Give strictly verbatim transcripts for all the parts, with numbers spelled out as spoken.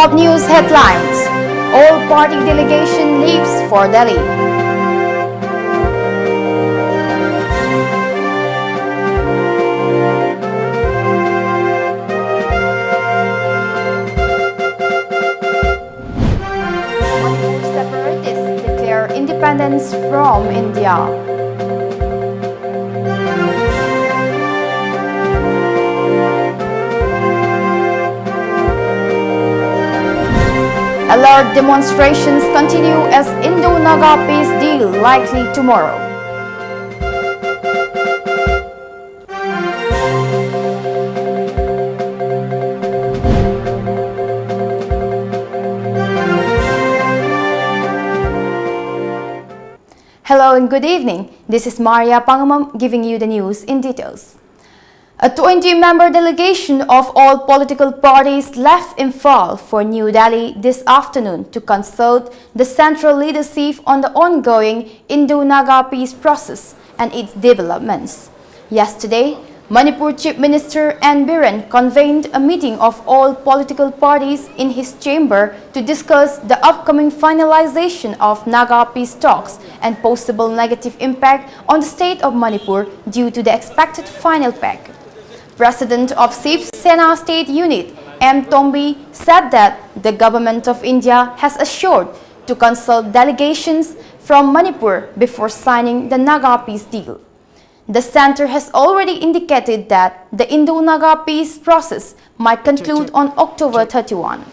Top news headlines. All party delegation leaves for Delhi. Separatists declare independence from India. Alert, demonstrations continue as Indo-Naga peace deal likely tomorrow. Hello and good evening. This is Maria Pangamam giving you the news in details. A twenty-member delegation of all political parties left Imphal for New Delhi this afternoon to consult the central leadership on the ongoing Indo-Naga peace process and its developments. Yesterday, Manipur Chief Minister N Biren convened a meeting of all political parties in his chamber to discuss the upcoming finalization of Naga peace talks and possible negative impact on the state of Manipur due to the expected final pact. President of Shiv Sena State Unit, M Tombi, said that the Government of India has assured to consult delegations from Manipur before signing the Naga peace deal. The center has already indicated that the Indo-Naga peace process might conclude on October thirty-one.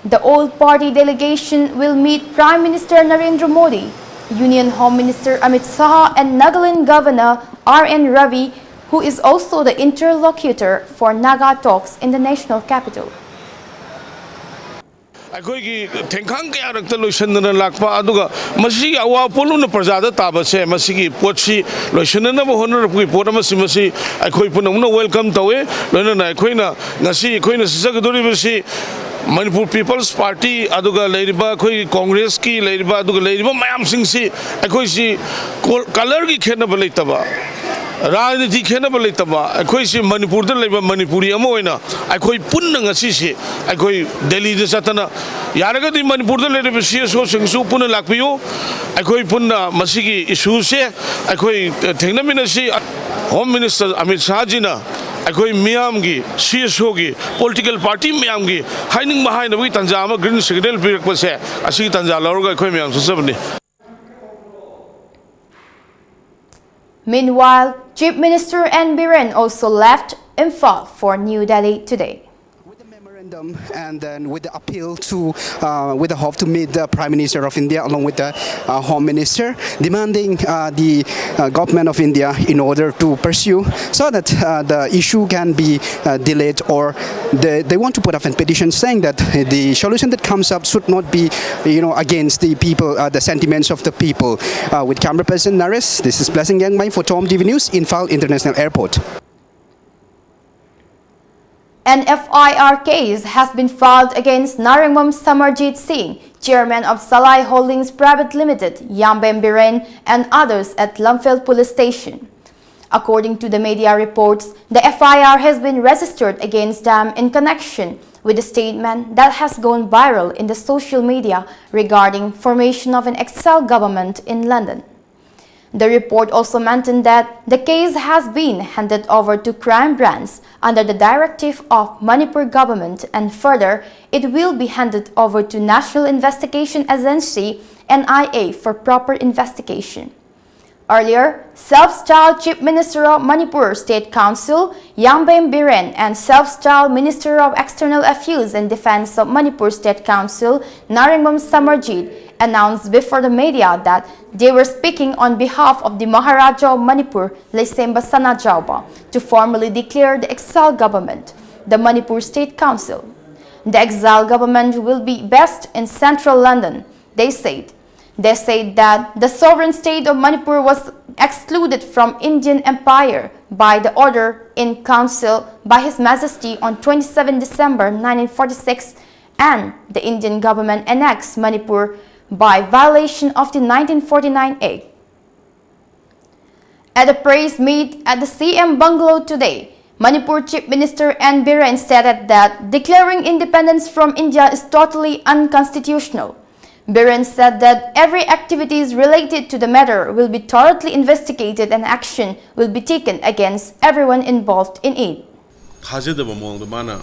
The all-party delegation will meet Prime Minister Narendra Modi, Union Home Minister Amit Shah and Nagaland Governor R N Ravi, who is also the interlocutor for Naga talks in the national capital. ꯑꯩꯈꯣꯏꯒꯤ ꯊꯦꯡꯈꯥꯡ ꯀꯌꯥꯔꯛꯇ ꯂꯣꯏꯁꯤꯟꯗꯅ ꯂꯥꯛꯄ, ꯑꯗꯨꯒ ꯃꯁꯤꯒꯤ ꯑꯋꯥ ꯄꯣꯠꯂꯨꯝꯅ ꯄ꯭ꯔꯖꯥꯗ ꯇꯥꯕꯁꯦ, ꯃꯁꯤꯒꯤ ꯄꯣꯠꯁꯤ ꯂꯣꯏꯁꯤꯟꯅꯅꯕ ꯍꯣꯠꯅꯔꯛꯄꯒꯤ ꯄꯣꯠ ꯑꯃꯁꯤ, ꯃꯁꯤ ꯑꯩꯈꯣꯏ ꯄꯨꯝꯅꯃꯛꯅ welcome ꯇꯧꯋꯦ꯫ ꯂꯣꯏꯅꯅ ꯑꯩꯈꯣꯏꯅ ꯉꯁꯤ ꯑꯩꯈꯣꯏꯅ ꯆꯠꯆꯒꯗꯧꯔꯤꯕꯁꯤ ꯃꯅꯤꯄꯨꯔ ꯄꯤꯄꯜꯁ ꯄꯥꯔꯇꯤ, ꯑꯗꯨꯒ ꯂꯩꯔꯤꯕ ꯑꯩꯈꯣꯏꯒꯤ ꯀꯣꯡꯒ꯭ꯔꯦꯁꯀꯤ ꯂꯩꯔꯤꯕ, ꯑꯗꯨꯒ ꯂꯩꯔꯤꯕ ꯃꯌꯥꯝꯁꯤꯡꯁꯤ ꯑꯩꯈꯣꯏꯁꯤ ꯀꯣ-, ꯀꯂꯔꯒꯤ ꯈꯦꯠꯅꯕ ꯂꯩꯇꯕ, ꯔꯥꯖꯅꯤꯇꯤ ꯈꯦꯠꯅꯕ ꯂꯩꯇꯕ, ꯑꯩꯈꯣꯏꯁꯤ ꯃꯅꯤꯄꯨꯔꯗ ꯂꯩꯕ ꯃꯅꯤꯄꯨꯔꯤ ꯑꯃ ꯑꯣꯏꯅ ꯑꯩꯈꯣꯏ ꯄꯨꯟꯅ ꯉꯁꯤꯁꯤ ꯑꯩꯈꯣꯏ ꯗꯦꯜꯂꯤꯗ ꯆꯠꯇꯅ, ꯌꯥꯔꯒꯗꯤ ꯃꯅꯤꯄꯨꯔꯗ ꯂꯩꯔꯤꯕ C S Oꯁꯤꯡꯁꯨ ꯄꯨꯟꯅ ꯂꯥꯛꯄꯤꯌꯨ꯫ ꯑꯩꯈꯣꯏ ꯄꯨꯟꯅ ꯃꯁꯤꯒꯤ issueꯁꯦ ꯑꯩꯈꯣꯏ ꯊꯦꯡꯅꯃꯤꯟꯅꯁꯤ꯫ Home Minister ꯑꯃꯤꯠ ꯁꯥꯍꯖꯤꯅ ꯑꯩꯈꯣꯏ ꯃꯤꯌꯥꯝꯒꯤ, C S Oꯒꯤ, political party ꯃꯌꯥꯝꯒꯤ ꯍꯥꯏꯅꯤꯡꯕ ꯍꯥꯏꯅꯕꯒꯤ ꯇꯥꯟꯖꯥ ꯑꯃ green signal ꯄꯤꯔꯛꯄꯁꯦ, ꯑꯁꯤꯒꯤ ꯇꯥꯟꯖꯥ ꯂꯧꯔꯒ ꯑꯩꯈꯣꯏ ꯃꯌꯥꯝ ꯆꯠꯆꯕꯅꯤ꯫ Meanwhile, Chief Minister N Biren also left Imphal for New Delhi today. With the memorandum and then with the appeal to, uh, with the hope to meet the Prime Minister of India along with the uh, Home Minister, demanding uh, the uh, government of India in order to pursue so that uh, the issue can be uh, delayed, or they, they want to put up a petition saying that the solution that comes up should not be, you know, against the people, uh, the sentiments of the people. Uh, with camera person Naresh, this is Blessing Yangmai for Tom T V News, Imphal International Airport. An F I R case has been filed against Narengbam Samarjit Singh, chairman of Salai Holdings Private Limited, Yambem Biren, and others at Lamphel Police Station. According to the media reports, the F I R has been registered against them in connection with a statement that has gone viral in the social media regarding formation of an exile government in London. The report also mentioned that the case has been handed over to Crime Branch under the directive of Manipur government, and further, it will be handed over to National Investigation Agency, N I A, for proper investigation. Earlier, self-styled Chief Minister of Manipur State Council, Yambem Biren, and self-styled Minister of External Affairs and Defense of Manipur State Council, Narengbam Samarjit, announced before the media that they were speaking on behalf of the Maharaja of Manipur, Leisemba Sanajaoba, to formally declare the exile government, the Manipur State Council. The exile government will be based in central London, they said. They said that the sovereign state of Manipur was excluded from Indian Empire by the order in council by His Majesty on twenty-seven December nineteen forty-six, and the Indian government annexed Manipur by violation of the nineteen forty-nine Act. At a press meet at the C M bungalow today, Manipur Chief Minister N Biren stated that declaring independence from India is totally unconstitutional. Biren said that every activities related to the matter will be thoroughly investigated and action will be taken against everyone involved in it. ꯊꯥꯖꯗꯕ ꯃꯑꯣꯡꯗ ꯃꯥꯅ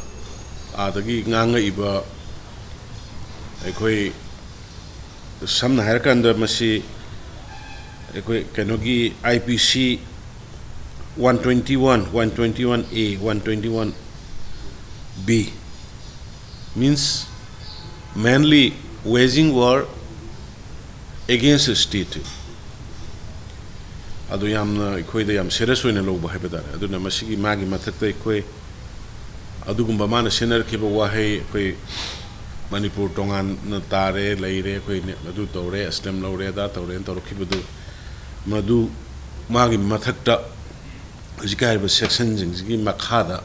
ꯑꯥꯗꯒꯤ ꯉꯥꯡꯉꯛꯏꯕ, ꯑꯩꯈꯣꯏ ꯁꯝꯅ ꯍꯥꯏꯔꯀꯥꯟꯗ ꯃꯁꯤ ꯑꯩꯈꯣꯏ ꯀꯩꯅꯣꯒꯤ I P C one twenty-one, one twenty-one A, one twenty-one B, means manly waging war against the state. ꯑꯗꯨ ꯌꯥꯝꯅ ꯑꯩꯈꯣꯏꯗ ꯌꯥꯝ serious ꯑꯣꯏꯅ ꯂꯧꯕ ꯍꯥꯏꯕ ꯇꯥꯔꯦ꯫ ꯑꯗꯨꯅ ꯃꯁꯤꯒꯤ ꯃꯥꯒꯤ ꯃꯊꯛꯇ ꯑꯩꯈꯣꯏ ꯑꯗꯨꯒꯨꯝꯕ ꯃꯥꯅ ꯁꯤꯖꯤꯟꯅꯔꯛꯈꯤꯕ ꯋꯥꯍꯩ, ꯑꯩꯈꯣꯏ ꯃꯅꯤꯄꯨꯔ ꯇꯣꯉꯥꯟꯅ ꯇꯥꯔꯦ, ꯂꯩꯔꯦ, ꯑꯩꯈꯣꯏ ꯑꯗꯨ ꯇꯧꯔꯦ, ꯑꯁꯂꯝ ꯂꯧꯔꯦ, ꯑꯗꯥ ꯇꯧꯔꯦꯅ ꯇꯧꯔꯛꯈꯤꯕꯗꯨ, ꯃꯗꯨ ꯃꯥꯒꯤ ꯃꯊꯛꯇ ꯍꯧꯖꯤꯛ ꯍꯥꯏꯔꯤꯕ sectionꯁꯤꯡꯁꯤꯒꯤ ꯃꯈꯥꯗ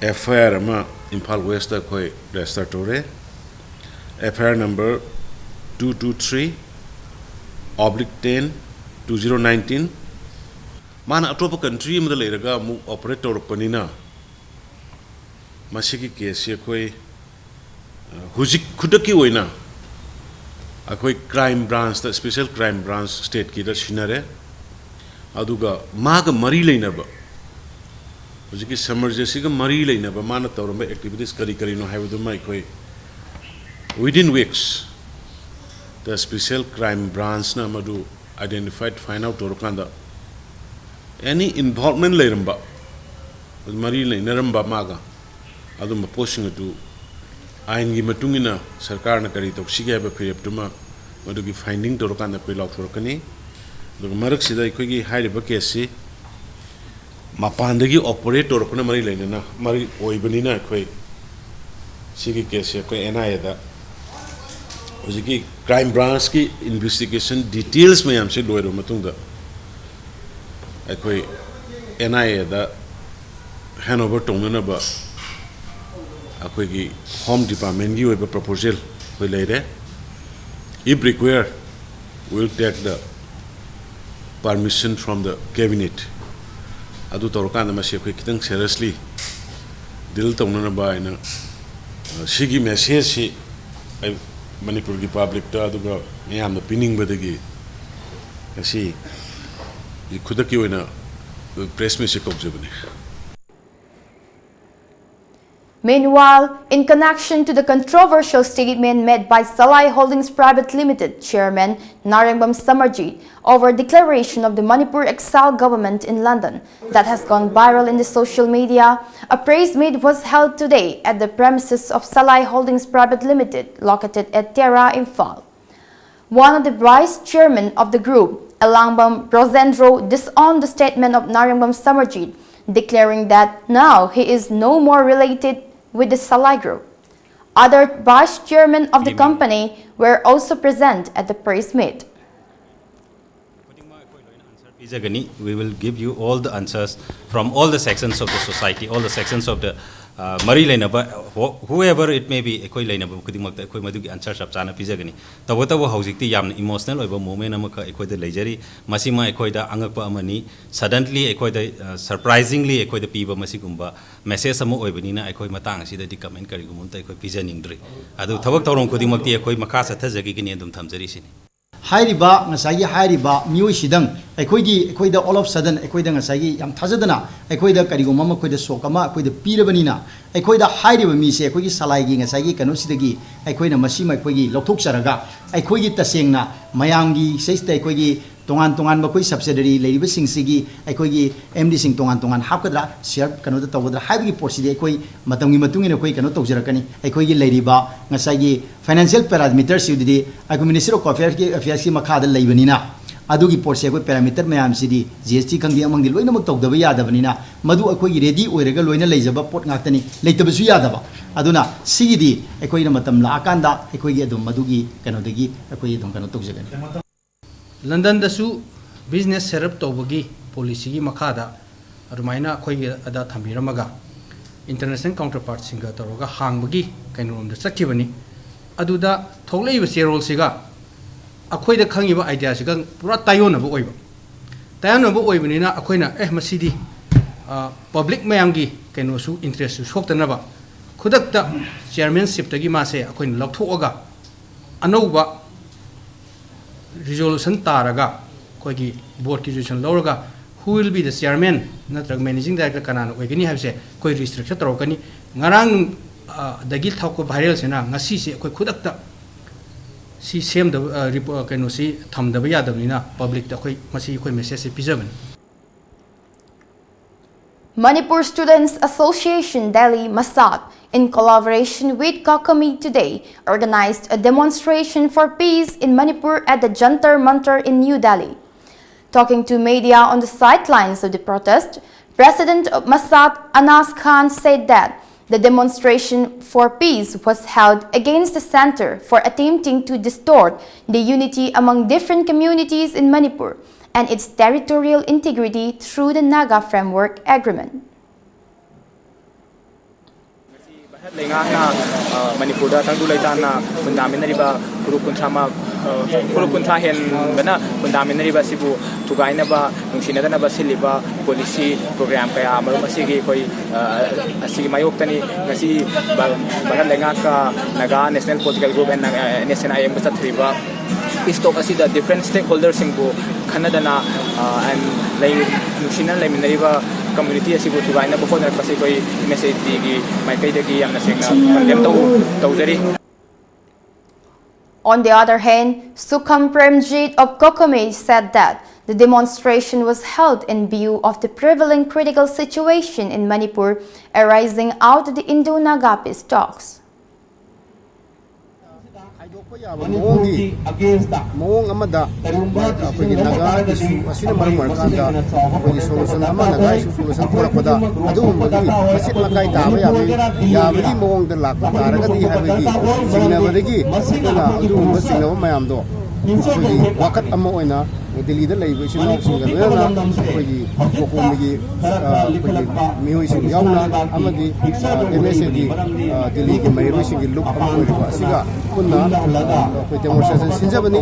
F I R ꯑꯃ ꯏꯝꯐꯥꯜ Westꯇ ꯑꯩꯈꯣꯏ register ꯇꯧꯔꯦ꯫ F I R number two two three oblique ten two zero nineteen꯫ ꯃꯥꯅ ꯑꯇꯣꯞꯄ country ꯑꯃꯗ ꯂꯩꯔꯒ ꯑꯃꯨꯛ operate ꯇꯧꯔꯛꯄꯅꯤꯅ, ꯃꯁꯤꯒꯤ caseꯁꯤ ꯑꯩꯈꯣꯏ, ꯑ, ꯍꯧꯖꯤꯛ ꯈꯨꯗꯛꯀꯤ ꯑꯣꯏꯅ ꯑꯩꯈꯣꯏ crime branchꯇ, special crime branch stateꯀꯤꯗ ꯁꯤꯟꯅꯔꯦ꯫ ꯑꯗꯨꯒ ꯃꯥꯒ ꯃꯔꯤ ꯂꯩꯅꯕ, ꯍꯧꯖꯤꯛꯀꯤ ꯁꯃꯔꯖꯤꯠꯁꯤꯒ ꯃꯔꯤ ꯂꯩꯅꯕ ꯃꯥꯅ ꯇꯧꯔꯝꯕ activities ꯀꯔꯤ ꯀꯔꯤꯅꯣ ꯍꯥꯏꯕꯗꯨꯃ ꯑꯩꯈꯣꯏ within weeks the special crime branchꯅ ꯃꯗꯨ identified, find out ꯇꯧꯔꯀꯥꯟꯗ any involvement ꯂꯩꯔꯝꯕ, ꯃꯔꯤ ꯂꯩꯅꯔꯝꯕ ꯃꯥꯒ, ꯑꯗꯨꯝꯕ ꯄꯣꯠꯁꯤꯡ ꯑꯗꯨ ꯑꯥꯏꯟꯒꯤ ꯃꯇꯨꯡ ꯏꯟꯅ ꯁꯔꯀꯥꯔꯅ ꯀꯔꯤ ꯇꯧꯁꯤꯒꯦ ꯍꯥꯏꯕ ꯐꯤꯔꯦꯞꯇꯨꯃ ꯃꯗꯨꯒꯤ finding ꯇꯧꯔꯀꯥꯟꯗ ꯑꯩꯈꯣꯏ ꯂꯥꯎꯊꯣꯔꯛꯀꯅꯤ꯫ ꯑꯗꯨꯒ ꯃꯔꯛꯁꯤꯗ ꯑꯩꯈꯣꯏꯒꯤ ꯍꯥꯏꯔꯤꯕ caseꯁꯤ ꯃꯄꯥꯟꯗꯒꯤ operate ꯇꯧꯔꯛꯄꯅ ꯃꯔꯤ ꯂꯩꯅꯅ, ꯃꯔꯤ ꯑꯣꯏꯕꯅꯤꯅ ꯑꯩꯈꯣꯏ ꯁꯤꯒꯤ caseꯁꯦ ꯑꯩꯈꯣꯏ N I Aꯗ ꯍꯧꯖꯤꯛꯀꯤ crime branchꯀꯤ investigation details ꯃꯌꯥꯝꯁꯦ ꯂꯣꯏꯔꯕ ꯃꯇꯨꯡꯗ ꯑꯩꯈꯣꯏ N I Aꯗ handover ꯇꯧꯅꯅꯕ ꯑꯩꯈꯣꯏꯒꯤ Home Departmentꯀꯤ ꯑꯣꯏꯕ proposal ꯑꯩꯈꯣꯏ ꯂꯩꯔꯦ꯫ If required, we'll take the Permission from the cabinet ꯑꯗꯨ ꯇꯧꯔꯀꯥꯟꯗ ꯃꯁꯤ ꯑꯩꯈꯣꯏ ꯈꯤꯇꯪ seriously deal ꯇꯧꯅꯅꯕ ꯍꯥꯏꯅ, ꯑ, ꯁꯤꯒꯤ message ꯁꯤ ꯑꯩ ꯃꯅꯤꯄꯨꯔꯒꯤ public ꯇ ꯑꯗꯨꯒ ꯃꯌꯥꯝꯗ ꯄꯤꯅꯤꯡꯕꯗꯒꯤ ꯉꯁꯤ ꯈꯨꯗꯛꯀꯤ ꯑꯣꯏꯅ press meet ꯁꯤ ꯀꯧꯖꯕꯅꯤ꯫ Meanwhile, in connection to the controversial statement made by Salai Holdings Private Limited Chairman Narengbam Samarjit over declaration of the Manipur exile government in London that has gone viral in the social media, a press meet was held today at the premises of Salai Holdings Private Limited, located at Tera, Imphal. One of the vice chairmen of the group, Elangbam Brojendro, disowned the statement of Narengbam Samarjit, declaring that now he is no more related with the Salai group. Other vice chairmen of the company were also present at the press meet. ꯄꯤꯖꯒꯅꯤ꯫ We will give you all the answers from all the sections of the society, all the sections of the, uh, ꯃꯔꯤ ꯂꯩꯅꯕ, who- whoever it may be, ꯑꯩꯈꯣꯏ ꯂꯩꯅꯕ ꯈꯨꯗꯤꯡꯃꯛꯇ ꯑꯩꯈꯣꯏ ꯃꯗꯨꯒꯤ answer ꯆꯞ ꯆꯥꯅ ꯄꯤꯖꯒꯅꯤ꯫ ꯇꯧꯕꯇꯕꯨ ꯍꯧꯖꯤꯛꯇꯤ ꯌꯥꯝꯅ emotional ꯑꯣꯏꯕ moment ꯑꯃꯈꯛ ꯑꯩꯈꯣꯏꯗ ꯂꯩꯖꯔꯤ꯫ ꯃꯁꯤꯃ ꯑꯩꯈꯣꯏꯗ ꯑꯉꯛꯄ ꯑꯃꯅꯤ꯫ Suddenly ꯑꯩꯈꯣꯏꯗ, uh, surprisingly ꯑꯩꯈꯣꯏꯗ ꯄꯤꯕ ꯃꯁꯤꯒꯨꯝꯕ message ꯑꯃ ꯑꯣꯏꯕꯅꯤꯅ ꯑꯩꯈꯣꯏ ꯃꯇꯥꯡ ꯑꯁꯤꯗꯗꯤ comment ꯀꯔꯤꯒꯨꯝꯕ ꯑꯝꯇ ꯑꯩꯈꯣꯏ ꯄꯤꯖꯅꯤꯡꯗ꯭ꯔꯤ꯫ ꯑꯗꯨ ꯊꯕꯛ ꯊꯧꯔꯝ ꯈꯨꯗꯤꯡꯃꯛꯇꯤ ꯑꯩꯈꯣꯏ ꯃꯈꯥ ꯆꯠꯊꯖꯈꯤꯒꯅꯤ ꯑꯗꯨꯝ ꯊꯝꯖꯔꯤꯁꯤꯅꯤ꯫ ꯍꯥꯏꯔꯤꯕ ꯉꯁꯥꯏꯒꯤ ꯍꯥꯏꯔꯤꯕ ꯃꯤꯑꯣꯏꯁꯤꯗꯪ ꯑꯩꯈꯣꯏꯒꯤ ꯑꯩꯈꯣꯏꯗ all of sudden ꯑꯩꯈꯣꯏꯗ ꯉꯁꯥꯏꯒꯤ ꯌꯥꯝ ꯊꯥꯖꯗꯅ ꯑꯩꯈꯣꯏꯗ ꯀꯔꯤꯒꯨꯝꯕ ꯑꯃ ꯑꯩꯈꯣꯏꯗ shock ꯑꯃ ꯑꯩꯈꯣꯏꯗ ꯄꯤꯔꯕꯅꯤꯅ ꯑꯩꯈꯣꯏꯗ ꯍꯥꯏꯔꯤꯕ ꯃꯤꯁꯦ ꯑꯩꯈꯣꯏꯒꯤ ꯁꯂꯥꯏꯒꯤ ꯉꯁꯥꯏꯒꯤ ꯀꯩꯅꯣꯁꯤꯗꯒꯤ ꯑꯩꯈꯣꯏꯅ ꯃꯁꯤꯃ ꯑꯩꯈꯣꯏꯒꯤ ꯂꯧꯊꯣꯛꯆꯔꯒ ꯑꯩꯈꯣꯏꯒꯤ ꯇꯁꯦꯡꯅ ꯃꯌꯥꯝꯒꯤ ꯁꯤꯗꯩꯁꯤꯗ ꯑꯩꯈꯣꯏꯒꯤ ꯇꯣꯉꯥꯟ ꯇꯣꯉꯥꯟꯕ ꯑꯩꯈꯣꯏ subsidiary ꯂꯩꯔꯤꯕꯁꯤꯡꯁꯤꯒꯤ ꯑꯩꯈꯣꯏꯒꯤ MDꯁꯤꯡ ꯇꯣꯉꯥꯟ ꯇꯣꯉꯥꯟ ꯍꯥꯞꯀꯗ꯭ꯔꯥ, share ꯀꯩꯅꯣꯗ ꯇꯧꯒꯗ꯭ꯔꯥ ꯍꯥꯏꯕꯒꯤ ꯄꯣꯠꯁꯤꯗꯤ ꯑꯩꯈꯣꯏ ꯃꯇꯝꯒꯤ ꯃꯇꯨꯡ ꯏꯟꯅ ꯑꯩꯈꯣꯏ ꯀꯩꯅꯣ ꯇꯧꯖꯔꯛꯀꯅꯤ꯫ ꯑꯩꯈꯣꯏꯒꯤ ꯂꯩꯔꯤꯕ ꯉꯁꯥꯏꯒꯤ financial parameterꯁꯤꯗꯤ ꯑꯩꯈꯣꯏ Ministry of Affairsꯀꯤ, Affairsꯀꯤ ꯃꯈꯥꯗ ꯂꯩꯕꯅꯤꯅ ꯑꯗꯨꯒꯤ ꯄꯣꯠꯁꯦ ꯑꯩꯈꯣꯏ parameter ꯃꯌꯥꯝꯁꯤꯗꯤ GST ꯈꯪꯗꯦ ꯑꯃꯪꯗꯤ ꯂꯣꯏꯅꯃꯛ ꯇꯧꯗꯕ ꯌꯥꯗꯕꯅꯤꯅ ꯃꯗꯨ ꯑꯩꯈꯣꯏꯒꯤ ready ꯑꯣꯏꯔꯒ ꯂꯣꯏꯅ ꯂꯩꯖꯕ ꯄꯣꯠ ꯉꯥꯛꯇꯅꯤ, ꯂꯩꯇꯕꯁꯨ ꯌꯥꯗꯕ꯫ ꯑꯗꯨꯅ ꯁꯤꯒꯤꯗꯤ ꯑꯩꯈꯣꯏꯅ ꯃꯇꯝ ꯂꯥꯛꯑꯀꯥꯟꯗ ꯑꯩꯈꯣꯏꯒꯤ ꯑꯗꯨꯝ ꯃꯗꯨꯒꯤ ꯀꯩꯅꯣꯗꯒꯤ ꯑꯩꯈꯣꯏ ꯑꯗꯨꯝ ꯀꯩꯅꯣ ꯇꯧꯖꯒꯅꯤ꯫ ꯂꯟꯗꯟꯗꯁꯨ business set up ꯇꯧꯕꯒꯤ policyꯒꯤ ꯃꯈꯥꯗ ꯑꯗꯨꯃꯥꯏꯅ ꯑꯩꯈꯣꯏꯒꯤ ꯑꯗ ꯊꯝꯕꯤꯔꯝꯃꯒ international counterpartꯁꯤꯡꯒ ꯇꯧꯔꯒ ꯍꯥꯡꯕꯒꯤ ꯀꯩꯅꯣꯔꯣꯝꯗ ꯆꯠꯈꯤꯕꯅꯤ꯫ ꯑꯗꯨꯗ ꯊꯣꯛꯂꯛꯏꯕ ꯆꯦꯔꯣꯜꯁꯤꯒ ꯑꯩꯈꯣꯏꯗ ꯈꯪꯉꯤꯕ ideaꯁꯤꯒ ꯄꯨꯔꯥ ꯇꯥꯏꯌꯣꯟꯅꯕ ꯑꯣꯏꯕ꯫ ꯇꯥꯏꯌꯣꯟꯅꯕ ꯑꯣꯏꯕꯅꯤꯅ ꯑꯩꯈꯣꯏꯅ, ꯑꯦ, ꯃꯁꯤꯗꯤ, ꯑ, ꯄꯕ꯭ꯂꯤꯛ ꯃꯌꯥꯝꯒꯤ ꯀꯩꯅꯣꯁꯨ, ꯏꯟꯇꯔꯦꯁꯁꯨ ꯁꯣꯛꯇꯅꯕ ꯈꯨꯗꯛꯇ ꯆꯤꯌꯔꯃꯦꯟꯁꯤꯞꯇꯒꯤ ꯃꯥꯁꯦ ꯑꯩꯈꯣꯏꯅ ꯂꯧꯊꯣꯛꯑꯒ ꯑꯅꯧꯕ ꯔꯤꯖꯣꯂꯨꯁꯟ ꯇꯥꯔꯒ, ꯑꯩꯈꯣꯏꯒꯤ ꯕꯣꯔꯗꯀꯤ ꯔꯤꯖꯣꯂꯨꯁꯟ ꯂꯧꯔꯒ, who will be the chairman ꯅꯠꯇ꯭ꯔꯒ ꯃꯦꯅꯦꯖꯤꯡ ꯗꯥꯏꯔꯦꯛꯇꯔ ꯀꯅꯥꯅ ꯑꯣꯏꯒꯅꯤ ꯍꯥꯏꯕꯁꯦ ꯑꯩꯈꯣꯏ ꯔꯤꯁꯇ꯭ꯔꯛꯆꯔ ꯇꯧꯔꯛꯀꯅꯤ꯫ ꯉꯔꯥꯡ, ꯑ, ꯗꯒꯤ ꯊꯣꯛꯄ ꯚꯥꯏꯔꯦꯜꯁꯤꯅ ꯉꯁꯤꯁꯦ ꯑꯩꯈꯣꯏ ꯈꯨꯗꯛꯇ ꯁꯤ ꯁꯦꯝꯗꯕ, ꯑ, ꯔꯤꯄꯣ-, ꯑ, ꯀꯩꯅꯣꯁꯤ ꯊꯝꯗꯕ ꯌꯥꯗꯕꯅꯤꯅ ꯄꯕ꯭ꯂꯤꯛꯇ ꯑꯩꯈꯣꯏ ꯃꯁꯤ ꯑꯩꯈꯣꯏ ꯃꯦꯁꯦꯖꯁꯦ ꯄꯤꯖꯕꯅꯤ꯫ Manipur Students Association Delhi, MASAD, in collaboration with COCOMI today, organized a demonstration for peace in Manipur at the Jantar Mantar in New Delhi. Talking to media on the sidelines of the protest, President of MASAD Anas Khan said that the demonstration for peace was held against the center for attempting to distort the unity among different communities in Manipur and its territorial integrity through the Naga Framework Agreement. Bharat ꯂꯩꯉꯥꯛꯅ, ꯑ, ꯃꯅꯤꯄꯨꯔꯗ ꯇꯪꯗꯨ ꯂꯩꯇꯥꯅ ꯈꯨꯟꯗꯥꯃꯤꯟꯅꯔꯤꯕ ꯐꯨꯔꯨꯞ ꯀꯨꯟꯊ꯭ꯔꯥ ꯃ-, ꯑ, ꯐꯨꯔꯨꯞ ꯀꯨꯟꯊ꯭ꯔꯥ ꯍꯦꯟꯕꯅ ꯈꯨꯟꯗꯥꯃꯤꯟꯅꯔꯤꯕ ꯑꯁꯤꯕꯨ ꯊꯨꯒꯥꯏꯅꯕ, ꯅꯨꯡꯁꯤꯅꯗꯅꯕ ꯁꯤꯜꯂꯤꯕ ꯄꯣꯂꯤꯁꯤ ꯄ꯭ꯔꯣꯒ꯭ꯔꯥꯝ ꯀꯌꯥ ꯑꯃꯔꯣꯝ ꯑꯁꯤꯒꯤ ꯑꯩꯈꯣꯏ, ꯑ, ꯑꯁꯤꯒꯤ ꯃꯥꯌꯣꯛꯇꯅꯤ ꯉꯁꯤ ꯚꯥ-, ꯚꯥꯔꯠ ꯂꯩꯉꯥꯛꯀ Naga national political group N, uh, N S N I ꯑꯦꯝꯒ ꯆꯠꯊꯔꯤꯕ ꯄꯤꯁ ꯇꯣꯛ ꯑꯁꯤꯗ ꯗꯤꯐ꯭ꯔꯦꯟ ꯁ꯭ꯇꯦꯛ ꯍꯣꯜꯗꯔꯁꯤꯡꯕꯨ ꯈꯟꯅꯗꯅ, ꯑ, ꯑꯦꯟ ꯂꯩ-, ꯅꯨꯡꯁꯤꯅꯅ ꯂꯩꯃꯤꯟꯅꯔꯤꯕ ꯀꯝꯃ꯭ꯌꯨꯅꯤꯇꯤ ꯑꯁꯤꯕꯨ ꯊꯨꯒꯥꯏꯅꯕ ꯍꯣꯠꯅꯔꯛꯄꯁꯤ ꯑꯩꯈꯣꯏ ꯑꯦꯝ ꯑꯦꯁ ꯑꯦ ꯗꯤꯒꯤ ꯃꯥꯏꯀꯩꯗꯒꯤ ꯌꯥꯝꯅ ꯁꯦꯡꯅ ꯀꯟꯗꯦꯝ ꯇꯧ-, ꯇꯧꯖꯔꯤ꯫ On the other hand, Sukham Premjit of COCOMI said that the demonstration was held in view of the prevailing critical situation in Manipur arising out of the Indo-Naga peace talks. ꯈꯥꯏꯗꯣꯛꯄ ꯌꯥꯕ ꯃꯑꯣꯡꯒꯤ ꯃꯑꯣꯡ ꯑꯃꯗ ꯑꯩꯈꯣꯏꯒꯤ ꯅꯥꯒꯥ ꯏꯁꯨ ꯑꯁꯤꯅ ꯃꯔꯝ ꯑꯣꯏꯔꯀꯥꯟꯗ ꯑꯩꯈꯣꯏꯒꯤ ꯁꯣꯂꯨꯁꯟ ꯑꯃ, ꯅꯥꯒꯥ ꯏꯁꯨ ꯁꯣꯂꯨꯁꯟ ꯄꯨꯔꯛꯄꯗ ꯑꯗꯨꯒꯨꯝꯕꯒꯤ ꯃꯆꯦꯠ ꯃꯀꯥꯏ ꯇꯥꯕ ꯌꯥꯕꯒꯤ, ꯌꯥꯕꯒꯤ ꯃꯑꯣꯡꯗ ꯂꯥꯛꯄ ꯇꯥꯔꯒꯗꯤ ꯍꯥꯏꯕꯒꯤ ꯆꯤꯡꯅꯕꯗꯒꯤ ꯑꯩꯈꯣꯏꯅ ꯑꯗꯨꯒꯨꯝꯕ ꯆꯤꯡꯅꯕ ꯃꯌꯥꯝꯗꯣ ꯑꯩꯈꯣꯏꯒꯤ ꯋꯥꯀꯠ ꯑꯃ ꯑꯣꯏꯅ ꯗꯤꯜꯂꯤꯗ ꯂꯩꯔꯤꯕ ꯏꯆꯤꯜ ꯏꯅꯥꯎꯁꯤꯡꯒ ꯂꯣꯏꯅꯅ ꯑꯩꯈꯣꯏꯒꯤ ꯀꯣꯀꯣꯃꯤꯒꯤ, ꯑ, ꯑꯩꯈꯣꯏꯒꯤ ꯃꯤꯑꯣꯏꯁꯤꯡ ꯌꯥꯎꯅ ꯑꯃꯗꯤ, ꯑ, ꯑꯦꯝ ꯑꯦꯁ ꯑꯦꯒꯤ, ꯑ, ꯗꯤꯜꯂꯤꯒꯤ ꯃꯍꯩꯔꯣꯏꯁꯤꯡꯒꯤ ꯂꯨꯞ ꯑꯃ ꯑꯣꯏꯔꯤꯕ ꯑꯁꯤꯒ ꯄꯨꯟꯅ, ꯑ, ꯑꯩꯈꯣꯏ demonstration ꯁꯤꯟꯖꯕꯅꯤ꯫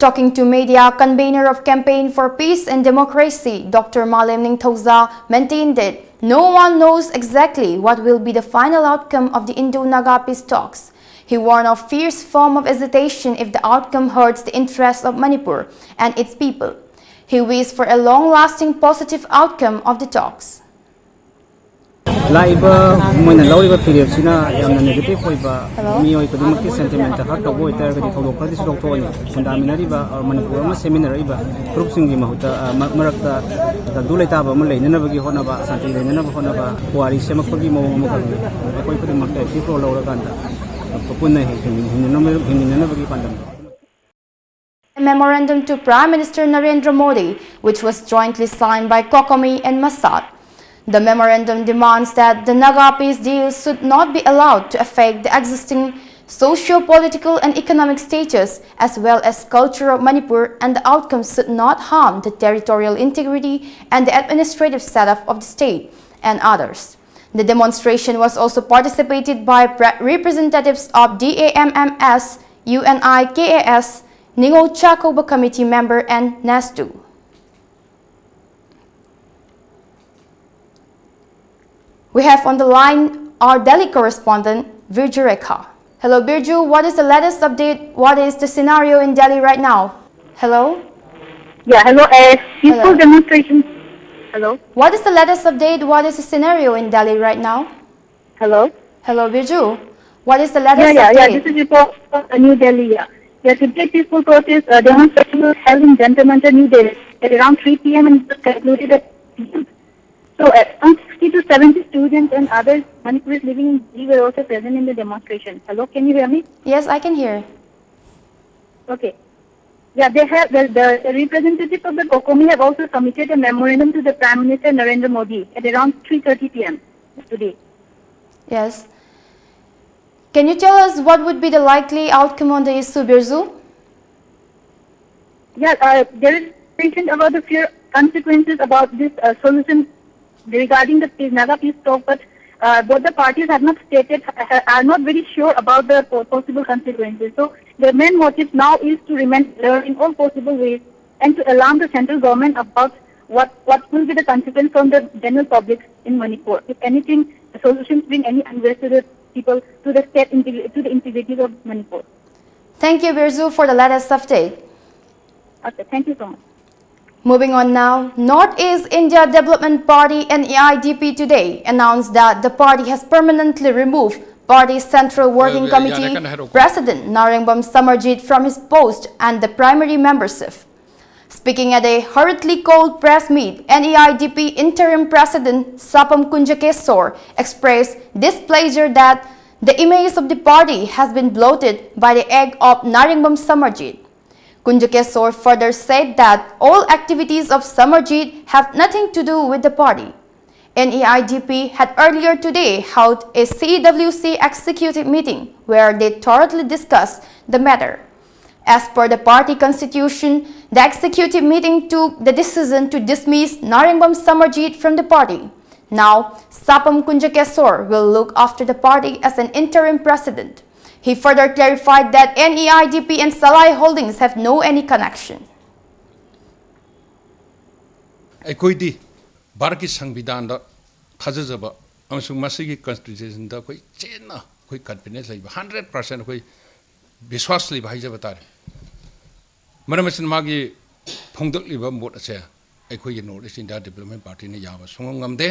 Talking to media, convener of Campaign for Peace and Democracy, Doctor Malem Ningthouja, maintained that no one knows exactly what will be the final outcome of the Indo-Naga peace talks. He warned of fierce form of agitation if the outcome hurts the interests of Manipur and its people. He wished for a long-lasting positive outcome of the talks. ꯂꯥꯛꯏꯕ ꯃꯣꯏꯅ ꯂꯧꯔꯤꯕ ꯐꯤꯔꯦꯞꯁꯤꯅ ꯌꯥꯝꯅ negative ꯑꯣꯏꯕ, ꯃꯤꯑꯣꯏ ꯈꯨꯗꯤꯡꯃꯛꯀꯤ sentiment heart ꯇꯧꯕ ꯑꯣꯏꯇꯥꯔꯒꯗꯤ ꯊꯧꯗꯣꯛ ꯈꯔꯗꯤ ꯁꯨꯗꯣꯛꯊꯣꯛꯑꯅꯤ꯫ ꯈꯨꯟꯗꯥꯃꯤꯟꯅꯔꯤꯕ, ꯑ, ꯃꯅꯤꯄꯨꯔ ꯑꯃ ꯁꯦꯝꯃꯤꯟꯅꯔꯛꯏꯕ ꯐꯨꯔꯨꯞꯁꯤꯡꯒꯤ ꯃꯍꯨꯠꯇ, ꯑ, ꯃ-, ꯃꯔꯛꯇ ꯇꯪꯗꯨ ꯂꯩꯇꯥꯕ ꯑꯃ ꯂꯩꯅꯅꯕꯒꯤ ꯍꯣꯠꯅꯕ, ꯁꯥꯟꯇꯤ ꯂꯩꯅꯅꯕ ꯍꯣꯠꯅꯕ, ꯄꯨꯋꯥꯔꯤ ꯁꯦꯝꯃꯛꯄꯒꯤ ꯃꯑꯣꯡ ꯑꯃꯈꯛꯅꯤ꯫ ꯑꯩꯈꯣꯏ ꯈꯨꯗꯤꯡꯃꯛꯇ active role ꯂꯧꯔꯀꯥꯟꯗ ꯄꯨꯟꯅ ꯍꯤꯡ-, ꯍꯤꯡꯃꯤꯟꯅꯅꯕ-, ꯍꯤꯡꯃꯤꯟꯅꯅꯕꯒꯤ ꯄꯥꯟꯗꯝ꯫ A memorandum to Prime Minister Narendra Modi, which was jointly signed by COCOMI and MASAD. The memorandum demands that the Naga peace deal should not be allowed to affect the existing socio-political and economic status as well as culture of Manipur, and the outcome should not harm the territorial integrity and the administrative setup of the state and others. The demonstration was also participated by pre-, representatives of DAMMS, UNIKAS, Ningol Chakouba Committee member and NASTU. We have on the line our Delhi correspondent, Birju Rekha. Hello, Birju. What is the latest update? What is the scenario in Delhi right now? Hello? Yeah, hello. A peaceful Hello. demonstration. Hello? What is the latest update? What is the scenario in Delhi right now? Hello? Hello, Birju. What is the Yeah, latest yeah, yeah. update? This is report from New Delhi. Yeah, yeah. Today, peaceful protest uh, demonstration was held in Jantar Mantar, New Delhi, at around three p.m. and it was concluded at p.m. So, around sixty to seventy students and other Manipuris living in Delhi were also present in the demonstration. Hello, can you hear me? Yes, I can hear. Okay. Yeah, they have the, the, the representative of the COCOMI have also submitted a memorandum to the Prime Minister Narendra Modi at around three thirty p.m. today. Yes. Can you tell us what would be the likely outcome on the issue, Birju? Yeah, uh, there is mention about the fear consequences about this uh, solution regarding the peace, Naga peace talk, but Uh, both the parties have not stated, uh, are not very sure about the po- possible consequences. So the main motive now is to remain alert in all possible ways and to alarm the central government about what, what will be the consequence from the general public in Manipur. If anything, the solutions bring any unrest to the people, to the state, integri- to the integrities of Manipur. Thank you, Birzu, for the latest update. Okay, thank you so much. Moving on now, Northeast India Development Party N E I D P today announced that the party has permanently removed party Central Working Yeah, yeah, yeah, Committee I can hear, okay. President Narengbam Samarjit from his post and the primary membership. Speaking at a hurriedly called press meet, N E I D P interim president Sapam Kunjakesor expressed displeasure that the image of the party has been bloated by the act of Narengbam Samarjit. Kunjakesor further said that all activities of Samarjit have nothing to do with the party. N E I D P had earlier today held a C W C executive meeting where they thoroughly discussed the matter. As per the party constitution, the executive meeting took the decision to dismiss Narengbam Samarjit from the party. Now, Sapam Kunjakesor will look after the party as an interim president. He further clarified that N E I D P and Salai Holdings have no any connection. ꯑꯩꯈꯣꯏꯗꯤ ꯚꯥꯔꯠꯀꯤ ꯁꯪꯕꯤꯙꯥꯟꯗ ꯊꯥꯖꯖꯕ ꯑꯃꯁꯨꯡ ꯃꯁꯤꯒꯤ ꯀꯟꯁꯇꯤꯇ꯭ꯌꯨꯁꯟꯗ ꯑꯩꯈꯣꯏ ꯆꯦꯟꯅ ꯑꯩꯈꯣꯏ confidence ꯂꯩꯕ, hundred percent ꯑꯩꯈꯣꯏ ꯕꯤꯁ꯭ꯋꯥꯁ ꯂꯩꯕ ꯍꯥꯏꯖꯕ ꯇꯥꯔꯦ꯫ ꯃꯔꯝ ꯑꯁꯤꯅ ꯃꯥꯒꯤ ꯐꯣꯡꯗꯣꯛꯂꯤꯕ ꯃꯣꯠ ꯑꯁꯦ ꯑꯩꯈꯣꯏꯒꯤ ꯅꯣꯔꯠ ꯏꯁ ꯏꯟꯗꯤꯌꯥ ꯗꯤꯕꯂꯞꯃꯦꯟ ꯄꯥꯔꯇꯤꯅ ꯌꯥꯕ ꯁꯨꯡꯉꯝ ꯉꯝꯗꯦ꯫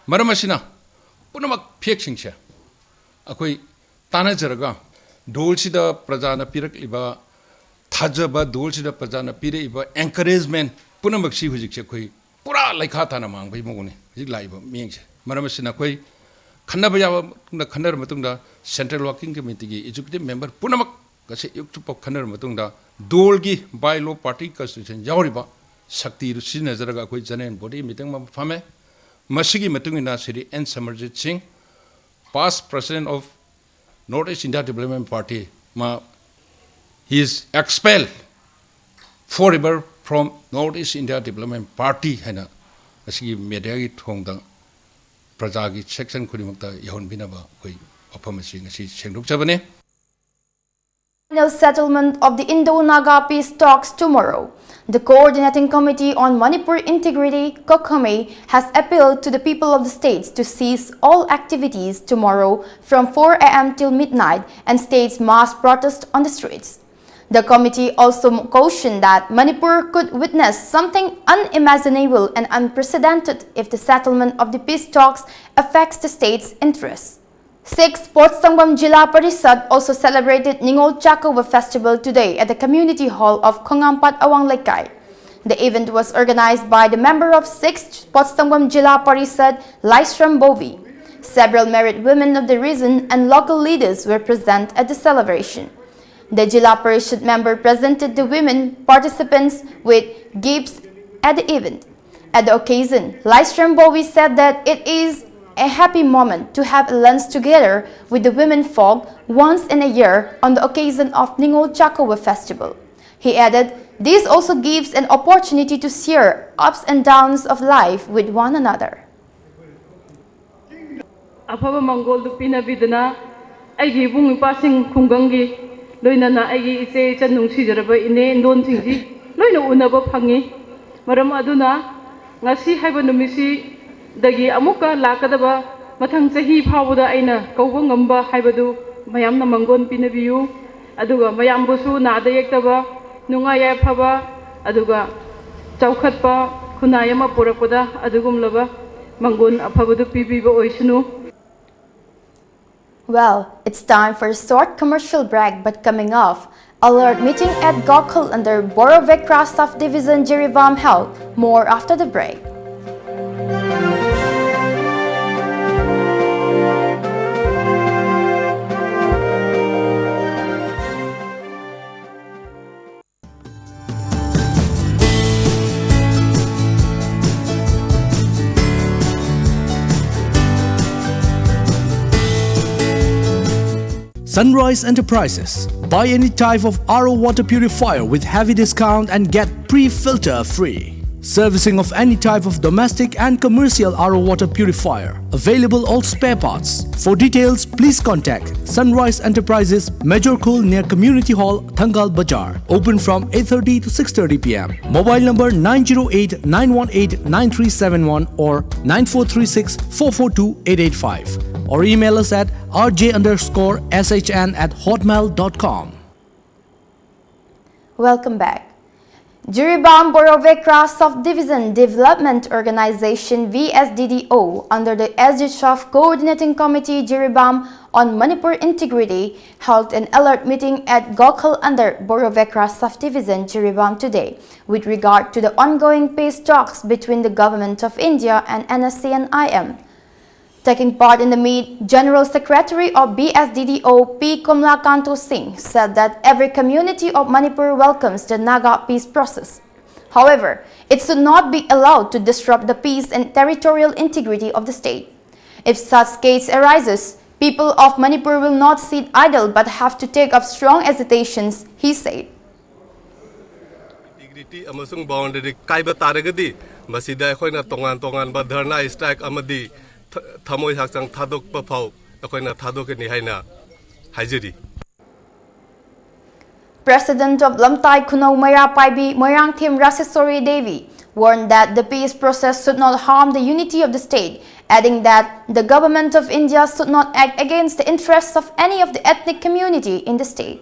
ꯃꯔꯝ ꯑꯁꯤꯅ ꯄꯨꯝꯅꯃꯛ ꯐꯦꯛꯁꯤꯡꯁꯦ ꯑꯩꯈꯣꯏ ꯇꯥꯟꯅꯖꯔꯒ ꯗꯣꯜꯁꯤꯗ ꯄ꯭ꯔꯖꯥꯅ ꯄꯤꯔꯛꯂꯤꯕ ꯊꯥꯖꯕ, ꯗꯣꯜꯁꯤꯗ ꯄ꯭ꯔꯖꯥꯅ ꯄꯤꯔꯛꯏꯕ ꯑꯦꯟꯀꯔꯦꯖꯃꯦꯟ ꯄꯨꯝꯅꯃꯛꯁꯤ ꯍꯧꯖꯤꯛꯁꯦ ꯑꯩꯈꯣꯏ ꯄꯨꯔꯥ ꯂꯩꯈꯥ ꯇꯥꯅ ꯃꯥꯡꯕꯒꯤ ꯃꯑꯣꯡꯅꯤ ꯍꯧꯖꯤꯛ ꯂꯥꯛꯏꯕ ꯃꯤꯠꯌꯦꯡꯁꯦ꯫ ꯃꯔꯝ ꯑꯁꯤꯅ ꯑꯩꯈꯣꯏ ꯈꯟꯅꯕ ꯌꯥꯕ ꯃꯇꯨꯡꯗ, ꯈꯟꯅꯔꯕ ꯃꯇꯨꯡꯗ ꯁꯦꯟꯇ꯭ꯔꯦꯜ ꯋꯥꯔꯀꯤꯡ ꯀꯃꯤꯇꯤꯒꯤ ꯑꯦꯛꯖꯤꯀ꯭ꯌꯨꯇꯤꯚ ꯃꯦꯝꯕꯔ ꯄꯨꯝꯅꯃꯛ ꯉꯁꯤ ꯑꯌꯨꯛ ꯆꯨꯞꯄ ꯈꯟꯅꯔꯕ ꯃꯇꯨꯡꯗ ꯗꯣꯜꯒꯤ ꯕꯥꯏ ꯂꯣ, ꯄꯥꯔꯇꯤ ꯀꯟꯁꯇꯤꯇ꯭ꯌꯨꯁꯟ ꯌꯥꯎꯔꯤꯕ ꯁꯛꯇꯤꯗꯨ ꯁꯤꯖꯤꯟꯅꯖꯔꯒ ꯑꯩꯈꯣꯏ ꯖꯦꯅꯔꯦꯜ ꯕꯣꯗꯤ ꯃꯤꯇꯤꯡ ꯑꯃ ꯐꯝꯃꯦ꯫ ꯃꯁꯤꯒꯤ ꯃꯇꯨꯡ ꯏꯟꯅ ꯁ꯭ꯔꯤ ꯑꯦꯟ ꯁꯃꯔꯖꯤꯠ ꯁꯤꯡ, past president of North East India Development Party, ꯃꯥ, he is expelled forever from North East India Development Party ꯍꯥꯏꯅ ꯑꯁꯤꯒꯤ ꯃꯦꯗꯤꯌꯥꯒꯤ ꯊꯣꯡꯗ ꯄ꯭ꯔꯖꯥꯒꯤ ꯁꯦꯛꯁꯟ ꯈꯨꯗꯤꯡꯃꯛꯇ ꯌꯧꯍꯟꯕꯤꯅꯕ ꯑꯩꯈꯣꯏ ꯋꯥꯐꯝ ꯑꯁꯤ ꯉꯁꯤ ꯁꯦꯡꯗꯣꯛꯆꯕꯅꯤ꯫ Final settlement of the Indo-Naga peace talks tomorrow. The Coordinating Committee on Manipur Integrity, COCOMI, has appealed to the people of the states to cease all activities tomorrow from four a m till midnight and stage mass protest on the streets. The committee also cautioned that Manipur could witness something unimaginable and unprecedented if the settlement of the peace talks affects the state's interests. Sixth Potsdamgam Jila Parishad also celebrated Ningol Chakouba Festival today at the community hall of Khongampat Awang Leikai. The event was organized by the member of sixth Potsdamgam Jila Parishad, Laisram Bovi. Several married women of the region and local leaders were present at the celebration. The Jila Parishad member presented the women participants with gifts at the event. At the occasion, Laisram Bovi said that it is a happy moment to have a lunch together with the women folk once in a year on the occasion of Ningol Chakouba Festival. He added, this also gives an opportunity to share ups and downs of life with one another. ꯑꯐꯕ ꯃꯪꯒꯣꯜꯗꯨ ꯄꯤꯅꯕꯤꯗꯨꯅ ꯑꯩꯒꯤ ꯏꯕꯨꯡ ꯏꯄꯥꯁꯤꯡ ꯈꯨꯡꯒꯪꯒꯤ, ꯂꯣꯏꯅꯅ ꯑꯩꯒꯤ ꯏꯆꯦ ꯏꯆꯟ ꯅꯨꯡꯁꯤꯖꯔꯕ ꯏꯅꯦ ꯏꯟꯗꯣꯟꯁꯤꯡꯁꯤ ꯂꯣꯏꯅ ꯎꯅꯕ ꯐꯪꯉꯤ꯫ ꯃꯔꯝ ꯑꯗꯨꯅ ꯉꯁꯤ ꯍꯥꯏꯕ ꯅꯨꯃꯤꯠꯁꯤꯗꯒꯤ ꯑꯃꯨꯛꯀ ꯂꯥꯛꯀꯗꯕ ꯃꯊꯪ ꯆꯍꯤ ꯐꯥꯎꯕꯗ ꯑꯩꯅ ꯀꯧꯕ ꯉꯝꯕ ꯍꯥꯏꯕꯗꯨ ꯃꯌꯥꯝꯅ ꯃꯪꯒꯣꯟ ꯄꯤꯅꯕꯤꯌꯨ꯫ ꯑꯗꯨꯒ ꯃꯌꯥꯝꯕꯨꯁꯨ ꯅꯥꯗ ꯌꯦꯛꯇꯕ, ꯅꯨꯡꯉꯥꯏ ꯌꯥꯏꯐꯕ, ꯑꯗꯨꯒ ꯆꯥꯎꯈꯠꯄ ꯈꯨꯟꯅꯥꯏ ꯑꯃ ꯄꯨꯔꯛꯄꯗ ꯑꯗꯨꯒꯨꯝꯂꯕ ꯃꯪꯒꯣꯟ ꯑꯐꯕꯗꯨ ꯄꯤꯕꯤꯕ ꯑꯣꯏꯁꯅꯨ꯫ Well, it's time for a short commercial break, but coming off, alert meeting at Gokhul under Boro Vekra Subdivision, Jiribam held. More after the break. Sunrise Enterprises. Buy any type of R O water purifier with heavy discount and get pre-filter free. Servicing of any type of domestic and commercial R O water purifier. Available all spare parts. For details, please contact Sunrise Enterprises, Major Khul near Community Hall, Thangal Bazar. Open from eight thirty to six thirty p m. Mobile number nine zero eight nine one eight nine three seven one or nine four three six four four two eight eight five. Or email us at R J underscore S H N at hotmail dot com. Welcome back. Jiribam Borobekra Subdivision Development Organization V S D D O under the S G Shaf Coordinating Committee Jiribam on Manipur Integrity held an alert meeting at Gokhal under Borobekra Subdivision Jiribam today with regard to the ongoing peace talks between the Government of India and N S C N I M. Taking part in the meet, General Secretary of B S D D O P Komlakanto Singh said that every community of Manipur welcomes the Naga peace process. However, it should not be allowed to disrupt the peace and territorial integrity of the state. If such case arises, people of Manipur will not sit idle but have to take up strong agitations, he said. Integrity ꯑꯃꯁꯨꯡ boundary ꯀꯥꯏꯕ ꯇꯥꯔꯒꯗꯤ ꯃꯁꯤꯗ ꯑꯩꯈꯣꯏꯅ ꯇꯣꯉꯥꯟ ꯇꯣꯉꯥꯟꯕ ꯙꯔꯅꯥ strike ꯑꯃꯗꯤ ꯊ- ꯊꯃꯣꯏ ꯍꯛꯆꯥꯡ ꯊꯥꯗꯣꯛꯄ ꯐꯥꯎ ꯑꯩꯈꯣꯏꯅ ꯊꯥꯗꯣꯛꯀꯅꯤ ꯍꯥꯏꯅ ꯍꯥꯏꯖꯔꯤ꯫ President of Lamtai Khunau Maira Paibi Moirangthem Raseswari Devi warned that the peace process should not harm the unity of the state, adding that the government of India should not act against the interests of any of the ethnic community in the state.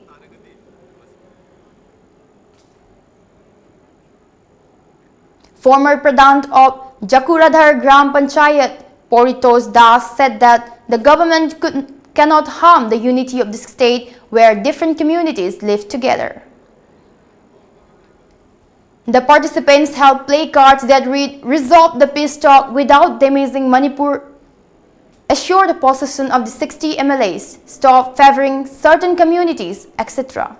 Former Pradhan of Jakuradhar Gram Panchayat, Poritos Das, said that the government could, cannot harm the unity of the state where different communities live together. The participants held placards that read, "Resolve the peace talk without damaging Manipur, assure the position of the sixty M L As, stop favoring certain communities," et cetera.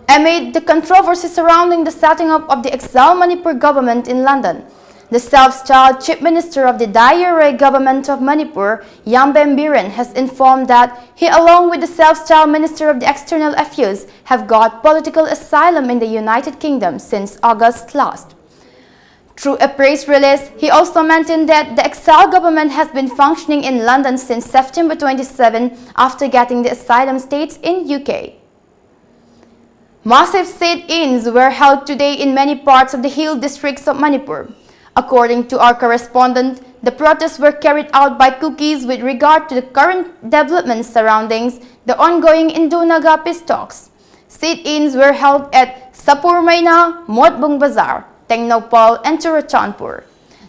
Amid the controversy surrounding the setting up of the exiled Manipur government in London, The self-styled Chief Minister of the Dai Yoroi government of Manipur, Yambem Biren, has informed that he, along with the self-styled Minister of the External Affairs, have got political asylum in the United Kingdom since August last. Through a press release, he also mentioned that the exiled government has been functioning in London since September twenty-seven after getting the asylum status in U K. Massive sit-ins were held today in many parts of the hill districts of Manipur. According to our correspondent, the protests were carried out by Kukis with regard to the current developments surrounding the ongoing Indo-Naga peace talks. Sit-ins were held at Sapurmeina, Motbung Bazar, Tengnoupal, and Churachandpur.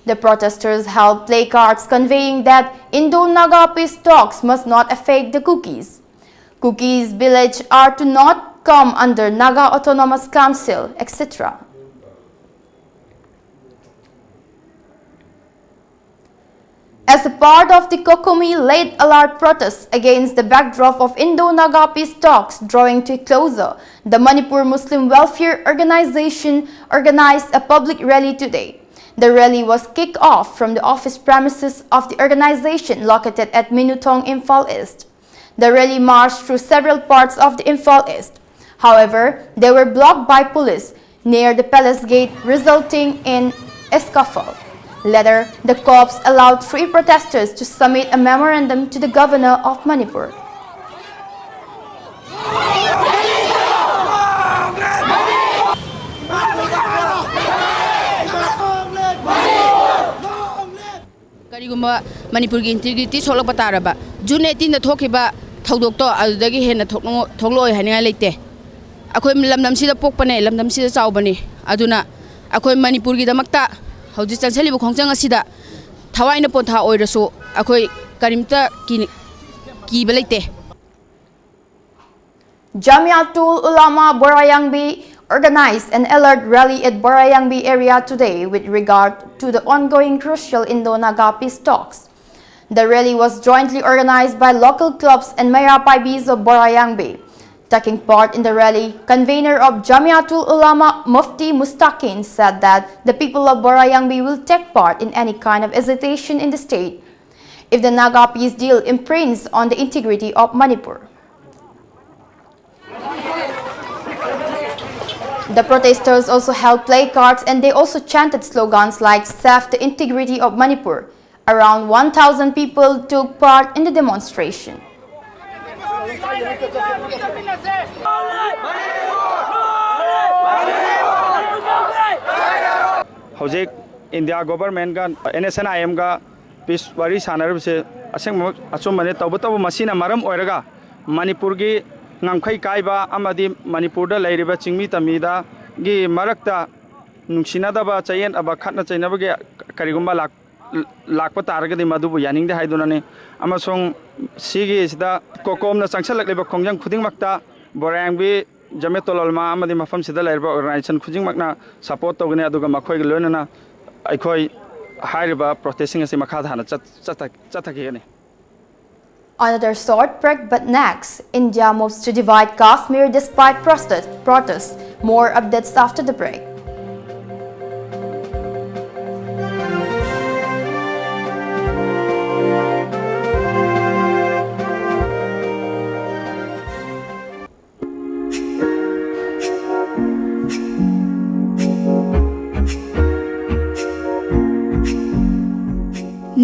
The protesters held placards conveying that Indo-Naga peace talks must not affect the Kukis. Kukis village are to not come under Naga Autonomous Council, et cetera. As a part of the COCOMI led alert protests against the backdrop of Indo-Naga peace talks drawing to a closure, the Manipur Muslim Welfare Organization organized a public rally today. The rally was kicked off from the office premises of the organization located at Minuthong, Imphal East. The rally marched through several parts of the Imphal East. However, they were blocked by police near the palace gate, resulting in a scuffle. Later, the cops allowed three protesters to submit a memorandum to the governor of Manipur. ꯀꯔꯤꯒꯨꯝꯕ ꯃꯅꯤꯄꯨꯔꯒꯤ integrity ꯁꯣꯛꯂꯛꯄ ꯇꯥꯔꯕ, June ꯑꯩꯠꯇꯤꯟꯗ ꯊꯣꯛꯈꯤꯕ ꯊꯧꯗꯣꯛꯇꯣ ꯑꯗꯨꯗꯒꯤ ꯍꯦꯟꯅ ꯊꯣꯛꯂꯛꯑꯣ-, ꯊꯣꯛꯂꯛꯑꯣꯏ ꯍꯥꯏꯅꯤꯡꯉꯥꯏ ꯂꯩꯇꯦ꯫ ꯑꯩꯈꯣꯏ ꯂꯝꯗꯝꯁꯤꯗ ꯄꯣꯛꯄꯅꯦ, ꯂꯝꯗꯝꯁꯤꯗ ꯆꯥꯎꯕꯅꯤ꯫ ꯑꯗꯨꯅ ꯑꯩꯈꯣꯏ ꯃꯅꯤꯄꯨꯔꯒꯤꯗꯃꯛꯇ ꯍꯧꯖꯤꯛ ꯆꯪꯁꯤꯜꯂꯤꯕ ꯈꯣꯡꯖꯪ ꯑꯁꯤꯗ ꯊꯋꯥꯏꯅ ꯄꯣꯟꯊꯥ ꯑꯣꯏꯔꯁꯨ ꯑꯩꯈꯣꯏ ꯀꯔꯤꯝꯇ ꯀꯤ-, ꯀꯤꯕ ꯂꯩꯇꯦ꯫ Jamiatul Ulama Borayangbi organized an alert rally at Borayangbi area today with regard to the ongoing crucial Indo-Naga peace talks. The rally was jointly organized by local clubs and Meira Paibis of Borayangbi. Taking part in the rally, convener of Jamiatul Ulama Mufti Mustakin said that the people of Borayangbi will take part in any kind of agitation in the state if the Naga peace deal imprints on the integrity of Manipur. The protesters also held placards and they also chanted slogans like "Save the integrity of Manipur." Around one thousand people took part in the demonstration. ꯍꯧꯖꯤꯛ India ꯒꯣꯚꯔꯟꯃꯦꯟꯠꯒ N S N I ꯑꯦꯝꯒ peace ꯋꯥꯔꯤ ꯁꯥꯟꯅꯔꯤꯕꯁꯦ ꯑꯁꯦꯡꯕꯃꯛ ꯑꯆꯨꯝꯕꯅꯤ꯫ ꯇꯧꯕꯇꯕꯨ ꯃꯁꯤꯅ ꯃꯔꯝ ꯑꯣꯏꯔꯒ ꯃꯅꯤꯄꯨꯔꯒꯤ ꯉꯝꯈꯩ ꯀꯥꯏꯕ ꯑꯃꯗꯤ ꯃꯅꯤꯄꯨꯔꯗ ꯂꯩꯔꯤꯕ ꯆꯤꯡꯃꯤ ꯇꯝꯃꯤꯗꯒꯤ ꯃꯔꯛꯇ ꯅꯨꯡꯁꯤꯅꯗꯕ, ꯆꯌꯦꯠꯅꯕ, ꯈꯠꯅ ꯆꯩꯅꯕꯒꯤ ꯀꯔꯤꯒꯨꯝꯕ ꯂꯥꯛ-, ꯂꯥꯛꯄ ꯇꯥꯔꯒꯗꯤ ꯃꯗꯨꯕꯨ ꯌꯥꯅꯤꯡꯗꯦ ꯍꯥꯏꯗꯨꯅꯅꯤ꯫ ꯑꯃꯁꯨꯡ ꯁꯤꯒꯤꯁꯤꯗ ꯀꯣꯀꯣꯝꯅ ꯆꯪꯁꯤꯜꯂꯛꯂꯤꯕ ꯈꯣꯡꯖꯪ ꯈꯨꯗꯤꯡꯃꯛꯇ ꯕꯣꯔꯥꯌꯥꯡꯕꯤ ꯖꯃꯦꯇꯨꯜ ꯎꯂꯃꯥ ꯑꯃꯗꯤ ꯃꯐꯝꯁꯤꯗ ꯂꯩꯔꯤꯕ ꯑꯣꯔꯒꯅꯥꯏꯖꯦꯁꯟ ꯈꯨꯗꯤꯡꯃꯛꯅ ꯁꯄꯣꯔꯠ ꯇꯧꯒꯅꯤ, ꯑꯗꯨꯒ ꯃꯈꯣꯏꯒ ꯂꯣꯏꯅꯅ ꯑꯩꯈꯣꯏ ꯍꯥꯏꯔꯤꯕ ꯄ꯭ꯔꯣꯇꯦꯁꯁꯤꯡ ꯑꯁꯤ ꯃꯈꯥ ꯇꯥꯅ ꯆꯠ-, ꯆꯠꯊ-, ꯆꯠꯊꯈꯤꯒꯅꯤ꯫ Another short break, but next, India moves to divide Kashmir despite protest, protests. More updates after the break.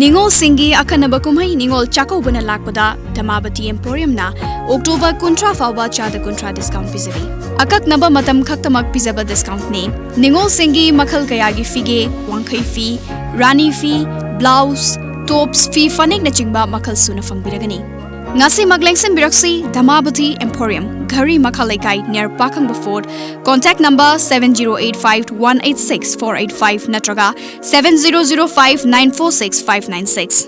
ꯅꯤꯉꯣꯜꯁꯤꯡꯒꯤ ꯑꯈꯟꯅꯕ ꯀꯨꯝꯍꯩ ꯅꯤꯉꯣꯜ ꯆꯥꯛꯀꯧꯕꯅ ꯂꯥꯛꯄꯗ ꯙꯃꯥꯕꯇꯤ ꯑꯦꯝꯄꯣꯔꯤꯌꯝꯅ ꯑꯣꯛꯇꯣꯕꯔ ꯀꯨꯟꯊ꯭ꯔꯥ ꯐꯥꯎꯕ ꯆꯥꯗ ꯀꯨꯟꯊ꯭ꯔꯥ ꯗꯤꯁꯀꯥꯎꯟꯠ ꯄꯤꯖꯔꯤ꯫ ꯑꯀꯛꯅꯕ ꯃꯇꯝ ꯈꯛꯇꯃꯛ ꯄꯤꯖꯕ ꯗꯤꯁꯀꯥꯎꯟꯠꯅꯤ꯫ ꯅꯤꯉꯣꯜꯁꯤꯡꯒꯤ ꯃꯈꯜ ꯀꯌꯥꯒꯤ ꯐꯤꯒꯦ, ꯋꯥꯡꯈꯩ ꯐꯤ, ꯔꯥꯅꯤ ꯐꯤ, ꯕ꯭ꯂꯥꯎꯁ, ꯇꯣꯞꯁ, ꯐꯤ ꯐꯅꯦꯛꯅꯆꯤꯡꯕ ꯃꯈꯜ ꯁꯨꯅ ꯐꯪꯕꯤꯔꯒꯅꯤ꯫ ꯉꯁꯤꯃꯛ ꯂꯦꯡꯁꯤꯟꯕꯤꯔꯛꯁꯤ ꯙꯃꯥꯕꯇꯤ ꯑꯦꯝꯄꯣꯔꯤꯌꯝ, ꯘꯔꯤ ꯃꯈꯥ ꯂꯩꯀꯥꯏ, near ꯄꯥꯈꯪꯕ fort. Contact number seven zero eight five one eight six four eight five ꯅꯠꯇ꯭ꯔꯒ seven zero zero five nine four six five nine six꯫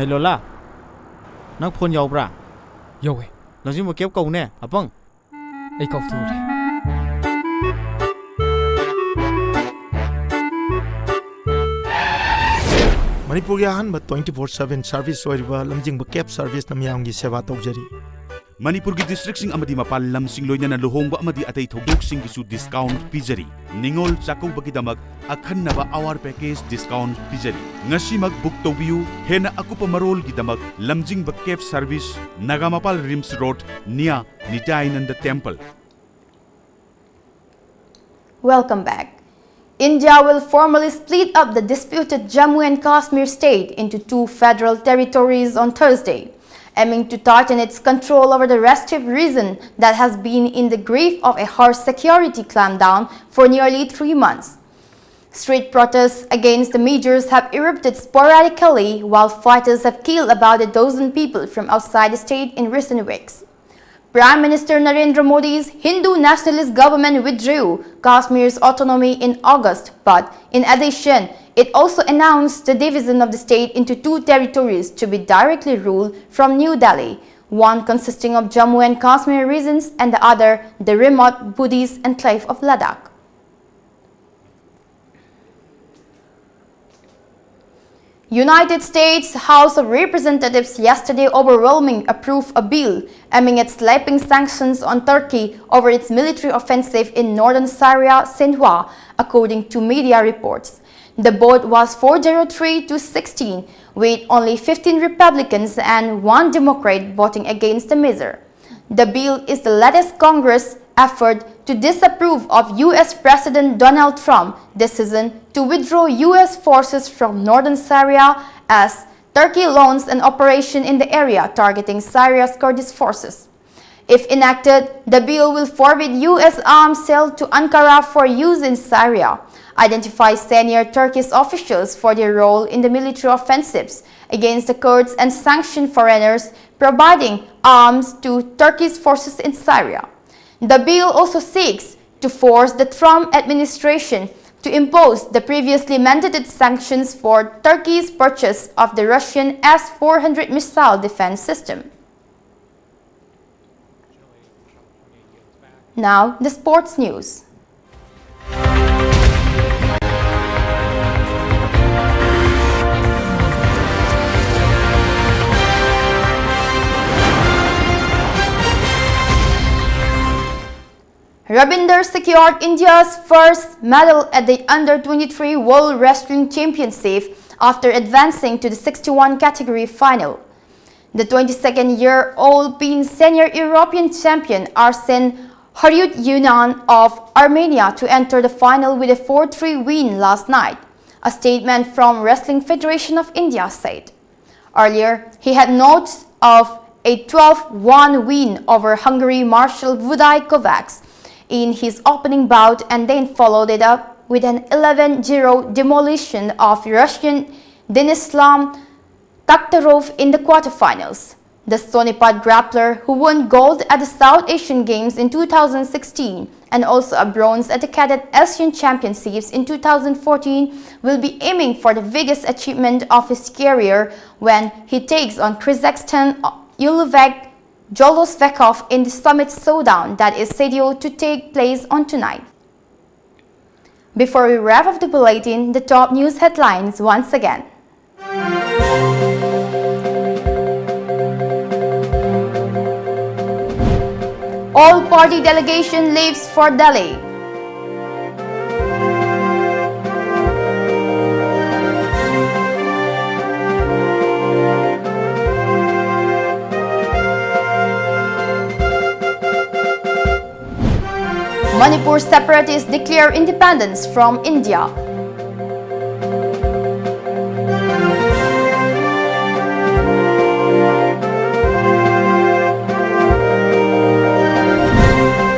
ꯍꯦ ꯂꯣꯂꯥ, ꯅꯪ ꯐꯣꯟ ꯌꯥꯎꯕ꯭ꯔꯥ? ꯌꯧꯋꯦ꯫ ꯂꯝꯖꯤꯡꯕ ꯀꯦꯞ ꯀꯧꯅꯦ, ꯑꯄꯪ꯫ ꯑꯩ ꯀꯥꯎꯊꯣꯛꯎꯔꯦ꯫ ꯃꯅꯤꯄꯨꯔꯒꯤ ꯑꯍꯥꯟꯕ twenty four seven service ꯑꯣꯏꯔꯤꯕ ꯂꯝꯖꯤꯡꯕ cab serviceꯅ ꯃꯤꯌꯥꯝꯒꯤ ꯁꯦꯕꯥ ꯇꯧꯖꯔꯤ꯫ ꯃꯅꯤꯄꯨꯔꯒꯤ districtꯁꯤꯡ ꯑꯃꯗꯤ ꯃꯄꯥꯟ ꯂꯝꯁꯤꯡ, ꯂꯣꯏꯅꯅ ꯂꯨꯍꯣꯡꯕ ꯑꯃꯗꯤ ꯑꯇꯩ ꯊꯧꯗꯣꯛꯁꯤꯡꯒꯤꯁꯨ discount ꯄꯤꯖꯔꯤ꯫ ꯅꯤꯉꯣꯜ ꯆꯥꯛꯀꯧꯕꯒꯤꯗꯃꯛ ꯑꯈꯟꯅꯕ hour package discount ꯄꯤꯖꯔꯤ꯫ ꯉꯁꯤꯃꯛ book ꯇꯧꯕꯤꯌꯨ꯫ ꯍꯦꯟꯅ ꯑꯀꯨꯞꯄ ꯃꯔꯣꯜꯒꯤꯗꯃꯛ ꯂꯝꯖꯤꯡꯕ cab service, Nagampal RIMS road, near ꯅꯤꯇꯥꯏꯅꯟꯗ temple꯫ Welcome back. India will formally split up the disputed Jammu and Kashmir state into two federal territories on Thursday, aiming to tighten its control over the restive region that has been in the grief of a harsh security clampdown for nearly three months. Street protests against the measures have erupted sporadically, while fighters have killed about a dozen people from outside the state in recent weeks. Prime Minister Narendra Modi's Hindu nationalist government withdrew Kashmir's autonomy in August, but in addition, it also announced the division of the state into two territories to be directly ruled from New Delhi, one consisting of Jammu and Kashmir regions and the other the remote Buddhist enclave of Ladakh. United States House of Representatives yesterday overwhelming approved a bill aiming at slapping sanctions on Turkey over its military offensive in northern Syria, Sinwar, according to media reports. The vote was four zero three to sixteen, with only fifteen Republicans and one Democrat voting against the measure. The bill is the latest Congress effort to disapprove of U S President Donald Trump's decision to withdraw U S forces from northern Syria as Turkey launched an operation in the area targeting Syria's Kurdish forces. If enacted, the bill will forbid U S arms sale to Ankara for use in Syria, identify senior Turkish officials for their role in the military offensives against the Kurds, and sanction foreigners providing arms to Turkish forces in Syria. The bill also seeks to force the Trump administration to impose the previously mandated sanctions for Turkey's purchase of the Russian S four hundred missile defense system. Now, the sports news. Rabinder secured India's first medal at the Under twenty-three World Wrestling Championship after advancing to the sixty-one category final. The twenty-second-year-old being senior European champion Arsen Haryut Yunan of Armenia to enter the final with a four three win last night, a statement from Wrestling Federation of India said. Earlier, he had notes of a twelve one win over Hungary marshal Vudai Kovacs in his opening bout and then followed it up with an eleven zero demolition of Russian Denislam Taktarov in the quarterfinals. The Sonipat grappler, who won gold at the South Asian Games in two thousand sixteen and also a bronze at the Cadet Asian Championships in two thousand fourteen, will be aiming for the biggest achievement of his career when he takes on Kazakhstan Yuluvek Jolosvekov in the Summit Showdown that is scheduled to take place on tonight. Before we wrap up the bulletin, the top news headlines once again. All party delegation leaves for Delhi. Manipur separatists declare independence from India.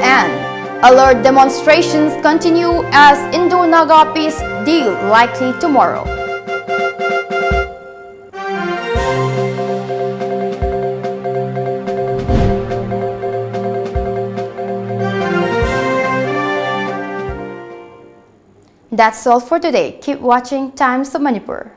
And alert, demonstrations continue as Indo-Naga peace deal likely tomorrow. That's all for today. Keep watching Times of Manipur.